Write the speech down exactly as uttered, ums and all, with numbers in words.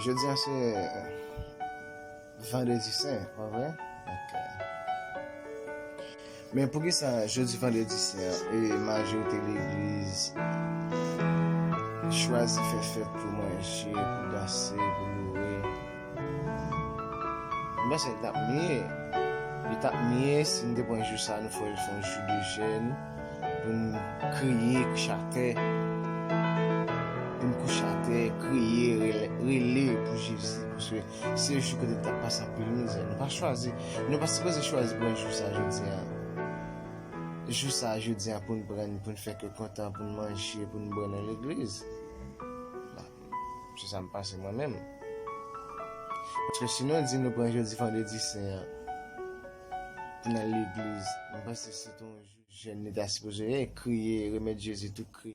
Jodi a se Vandredi Sen, pa vre? Ok. Men poukisa jodi Vandredi Sen an, e majorite legliz chwazi fè fèt pou manje, pou danse, pou loure? M panse li t ap miye. Li t ap miye si n te pran jou sa, nou fè l fè yon jou de jèn, pou n kriye, kouche atè, pou n kouche atè, kriye, rele, rele pou Jezi, paske se yon jou kote n t ap pase anpil mizè. Nou pa chwazi, nou pa sipoze chwazi pran jou sa jodi a. Jou sa jodi a pou n pran, pou n fè kè kontan, pou n manje, pou n bwè nan legliz. Bon, se sa m panse mwen menm. Paske si nou di nou pran jodi Vandredi Sen an pou n al legliz, m panse se te yon jou jèn li ta sipoze ye, kriye, remèt Jezi tout kri.